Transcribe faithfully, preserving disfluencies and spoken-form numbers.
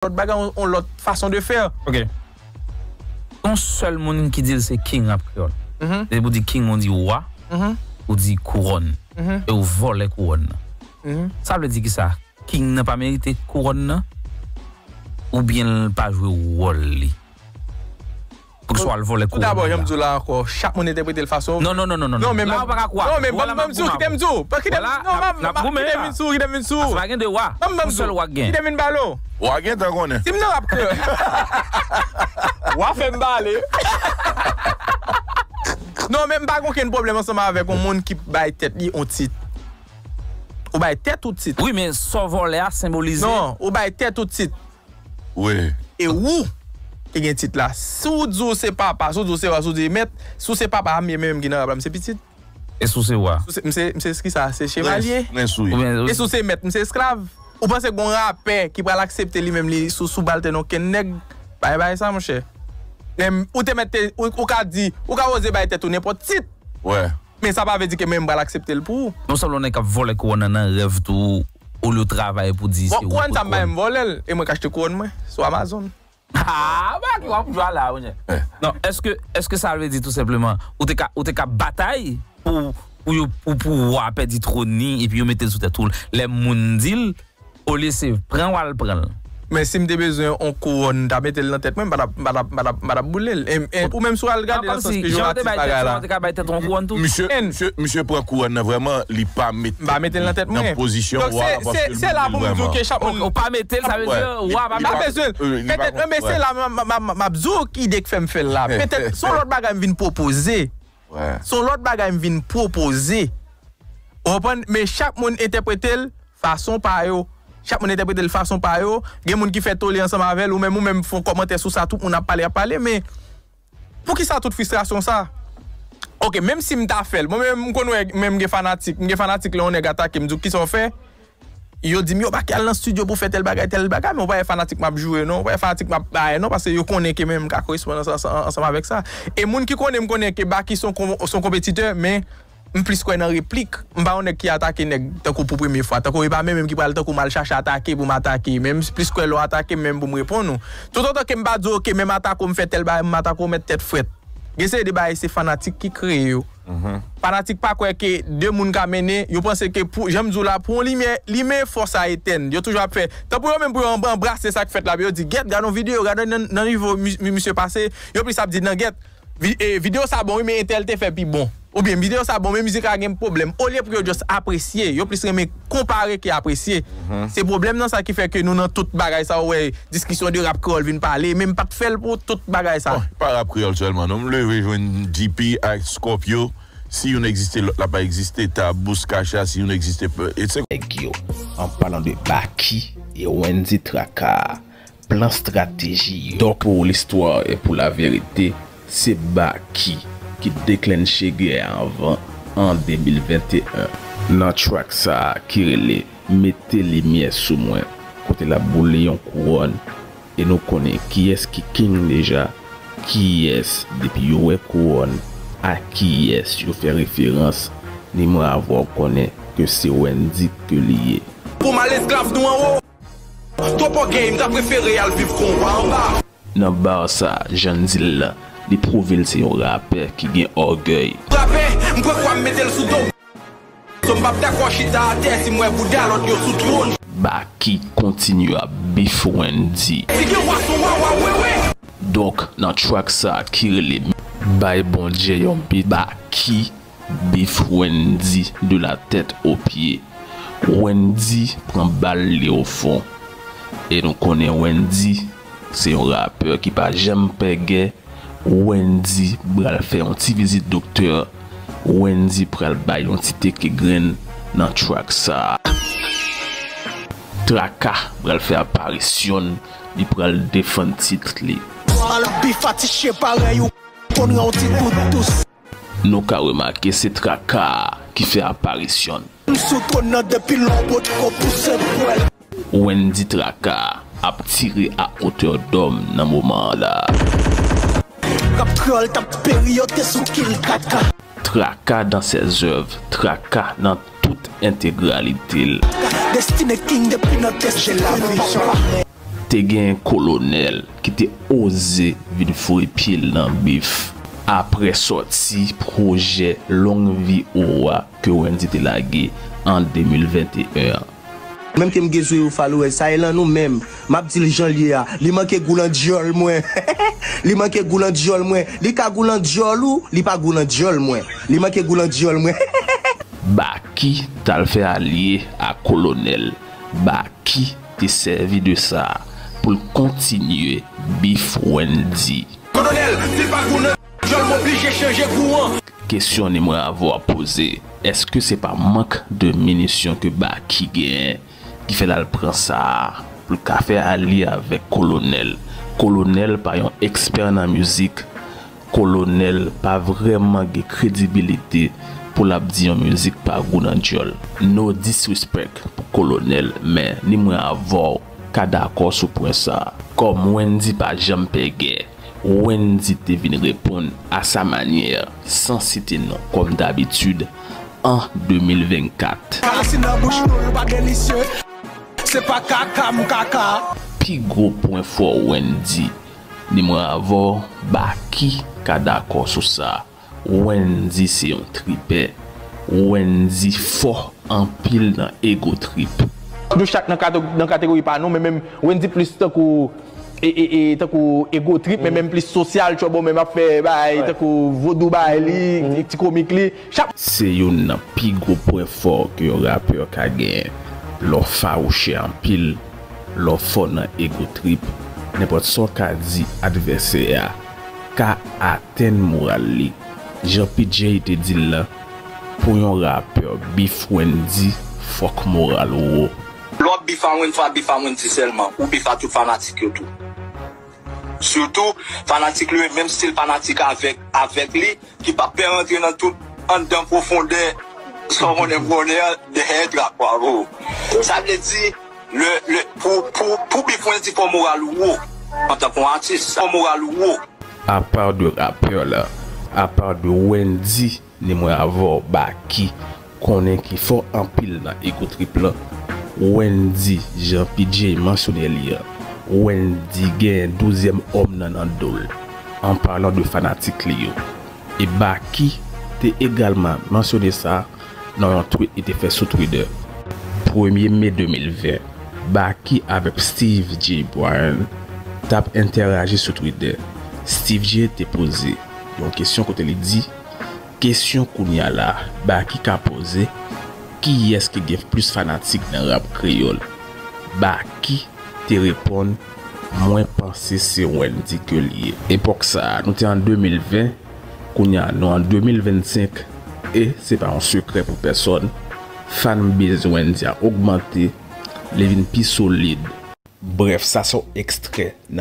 lòt bagay, yon, yon lòt fason de fè. Ok. Yon sèl moun ki di l se king rap kreyòl. Depi ou di king, ou di wa, ou di kouwòn. E ou vòlè kouwòn nan. Sa vle di ki sa? King nan pa merite kouwòn nan? Oubyen l pa jwe wòl li? Poukisa w al vòlè kouwòn nan? Tou dabò, jan m di w la ankò, chak moun entèprete l fason. Non, non, non, non, non. Non, men non, la ou pa ka kwa. Non, men ban m di w, kite m di w. Kite m, non, ban m, kite m vin sou, kite m vin sou. Sa pa gen de wa. Ban m, ban m di w. Yon sèl wa k gen. Kite m vin ba l. Wa gen tan konnen. Si m nan rap kreyòl. Wa fè m pale. Non, men m pa gen okenn pwoblèm ansanm avèk yon moun ki bay tèt li yon tit. Ou bay tèt ou tit. Wi, men sa w vòlè a senbolize. Non, ou bay tèt ou tit. Wi. E ou ki gen tit la. Si w di w se papa, si w di w se wa, si w di w se mèt, si w se papa a, m ye menm ki nan rap la, m se pitit. E si w se wa? Si w se, m se, m se ki sa? Se chevalye? Prens, prens, wi. Oubyen, e si w se mèt, m se esklav? Ou panse gen yon rapè ki pral aksepte li menm li sou, sou baltè nan okenn nèg? Bay, bay sa, monchè. Menm, ou te mèt te, ou, ou ka di, ou ka oze bay tèt ou nenpòt tit. Wè. Men sa pa vle di ke menm m pral aksepte l pou ou. Non sèlman w nèg k ap vòlè kouwòn nan nan rèv tou, olye w travay pou di se ou ki pot kouwòn. Bon, kouwòn sa m pa menm vòlè l, e mwen k achte kouwòn mwen sou Amazon. Ah, ba ki w ap jwe la, monchè. Non, èske, èske sa vle di tou senpleman, ou te ka, ou te ka batay pou, pou yo, pou, pou wa pèdi twòn ni, epi yo mete l sou tèt ou, lè moun di l, olye se pran w al pran l. Men si m te bezwen yon kouwòn, m ta mete l nan tèt mwen, m pa t ap, m pa t ap, m pa t ap, m pa t ap boule l. E, e, ou menm si w al gade nan sans pejoratif bagay la. Ou te ka bay tèt ou yon kouwòn tou? Misye, misye, misye pran kouwòn nan vrèman, li pa met tèt li nan pozisyon wa paske l boule l vrèman. Donk se, se, se la pou m di w ke chak moun. Ou pa mete l, sa vle di wa pa bezwen l. Petèt, men se la m, m, m, m, m ap di w ki ide k fè m fè l la. Petèt se yon lòt bagay m vin pwopoze. Se yon lòt bagay m vin pwopoze. Ou konprann? Men chak moun entèprete l fason pa yo. Chak moun entèprete l fason pa yo. Gen moun ki fè tole ansanm avè l, ou menm, ou menm fè yon kòmantè sou sa, tout moun ap pale, ap pale, men poukisa tout fristrasyon sa? Ok, menm si m ta fè l, mwen menm, m konn wè, menm gen fanatik, m gen fanatik lè yon nèg atake m, di w, "Kisa w fè?" Yo di m, "Yo, pa k al nan estidyo pou fè tèl bagay, tèl bagay," men w pa wè fanatik m ap joure non, w pa wè fanatik m ap bay non, paske yo konnen ke menm m ka koresponn ansanm, ansanm avèk sa. E moun ki konnen m konnen ke Baky se yon kon-, se yon konpetitè, men m plis kwè nan replik. M pa yon nèg ki atake nèg tankou pou premye fwa, tankou e pa menm menm ki pral tankou m al chache atake pou m atake, men m plis kwè lè w atake m menm pou m reponn ou. Toutotan ke m pa di w, "Ok, menm atake w, m fè tèl bagay, m atake w, mèt tèt frèt." Gen seri de bagay se fanatik ki kreye yo. Fanatik pa kwè ke de moun ka mennen, yo panse ke pou, jan m di w la, pou yon limyè limen, fòs a etèn. Yo toujou ap fè, tanpri yo menm pou yo anb-, anbrase sa k fèt la, yo di, "Gèt, gade yon videyo, gade nan, nan nivo mi-, mi-, misye pase," yo plis ap di, "Nan gèt, vi-, e, videyo sa bon wi, men entèl te fè pi bon." Oubyen, "Videyo sa bon, men mizik la gen pwoblèm." Olye pou yo just apresye, yo plis renmen konpare ke apresye. Se pwoblèm nan sa ki fè ke nou nan tout bagay sa, ou wè, diskisyon de rap kreyòl vin pale, men m pa t fè l pou tout bagay sa. Bon, pa rap kreyòl sèlman non, m leve jwenn D P ak Scorpio, si youn egziste, lòt la pa egziste, Tabous, Kacha, si youn egziste, et cetera. Nèg yo, an palan de Baky e Wendy Traka, plan strateji yo. Donk, pou listwa e pou laverite, se Baky ki deklenche gè a anvan an de mil venteyen. Nan track sa a ki rele Mete limyè sou mwen, kote l ap boule yon kouwòn, e nou konnen kiyès ki king deja, kiyès depi yo wè kouwòn, a kiyès yo fè referans, ni mwen avè w konnen ke se Wendy ke li ye. Pou m al esklav nou anwo. Twòp ògèy, m ta prefere al viv konba anba. Nan bar sa, jan n di l la, li pwouve l se yon rapè ki gen ògèy. Rapè, m pran kwa m mete l sou do. So m p ap dakò chita atè si m wè bouda lòt yo sou twòn. Baky kontinye ap beef Wendy. Si gen wa, se yon wa, wa, wi, wi. Donk, nan track sa ki rele Bay Bondye yon beat, Baky beef Wendy de la tête aux pieds. Wendy pran bal li o fon. E nou konnen Wendy se yon rapè ki pa janm pè gè. Wendy pral fè yon ti vizit doktè. Wendy pral bay yon ti teke grenn nan track sa. Traka pral fè aparisyon, li pral defann tit li. Al bif a ti chen parèy ou konn ran yon ti bout dous. Nou ka remake se Traka ki fè aparisyon. M sou twòn nan depi lè w potko pouse pwèl. Wendy Traka ap tire a otè dòm nan moman an la. Rap kreyòl t ap peri, yo te sou kill kaka. Traka dans ses œuvres, Traka nan tout entegralite l. Destiny King depi nan Destiny papa. Te gen Kolonèl ki te oze vin foure pye l nan bif apre sòti pwojè Long Vi Owa ke Wendy te lage an de mil venteyen an. Menm ke m gen zero followers, sa e lan nou menm. M ap di l jan l ye a. Li manke gou lan dyòl mwen. Li manke gou lan dyòl mwen. Li ka gou lan dyòl ou, li pa gou lan dyòl mwen. Li manke gou lan dyòl mwen. Baky t al fè alye a Kolonèl. Baky te sèvi de sa pou l kontinye bif Wendy. Kolonèl, di pa gou nan dyòl, m oblije chanje gou an. Kesyon ni mwen avè w ap poze, èske se pa mank de minisyon ke Baky genyen ki fè l al pran sa a pou l ka fè alye avèk Kolonèl? Kolonèl pa yon ekspè nan mizik. Kolonèl pa vrèman gen kredibilite pou l ap di yon mizik pa gou nan dyòl. No disrespect pou Kolonèl, men ni mwen avè w ka dakò sou pwen sa a. Kòm Wendy pa janm pè gè, Wendy te vin reponn a sa manyè, san site non kòm dabitid, an de mil vennkat. Kalisi nan bouch nou, l pa delisye. Se pa kaka m kaka. Pi gwo pwen fò Wendy, ni mwen avè w, Baky ka dakò sou sa. Wendy se yon tripè. Wendy fò anpil nan ego trip. Nou chak nan kato-, nan kategori pa nou, men menm Wendy plis tankou e, e, e, tankou ego trip, men menm plis sosyal, tchòbo menm ap fè bay, tankou vodou bay li, ti, ti komik li. Chak Se youn nan pi gwo pwen fò ke yon rapè ka genyen. Lè w fawouchè anpil, lè w fò nan ego trip, nenpòt sa w ka di advèsè a ka atenn moral li. Jan P J te di l lan, pou yon rapè bif Wendy, fòk moral ou wo. Lè w ap bif a Wendy, w ap bif a Wendy sèlman, ou bif a tout fanatik yo tou. Sitou fanatik li yo, menm si l fanatik avèk, avèk li, ki p ap pè rantre nan tout anndan pwofondè sa w konnen m konnen an dèyè trak, bravo. Sa vle di, le, le, pou, pou, pou bif Wendy fò moral ou wo, antanke yon atis, fò moral ou wo. Apa de rapè la, apa de Wendy, ni mwen avè w, Baky, konnen ki fò anpil nan ego trip lan. Wendy, jan P J mansyone li an, Wendy genyen douzyèm òm nan nan do l, an palan de fanatik li yo. E Baky te egalman mansyone sa nan yon tweet li te fè sou Twitter. Premye me de mil ven, Baky avèk Steve J Bryan t ap entèraji sou Twitter. Steve J te poze yon kesyon kote li di, kesyon kounye a la, Baky ka poze, kiyès ki gen plis fanatik nan rap kreyòl? Baky te reponn, mwen panse se Wendy ke l ye. Epòk sa a, nou te an de mil ven, kounye a nou an de mil vennsenk, e se pa yon sekrè pou pèsòn, fanbase Wendy a ogmante, li vin pi solid. Brèf, sa se yon ekstrè nan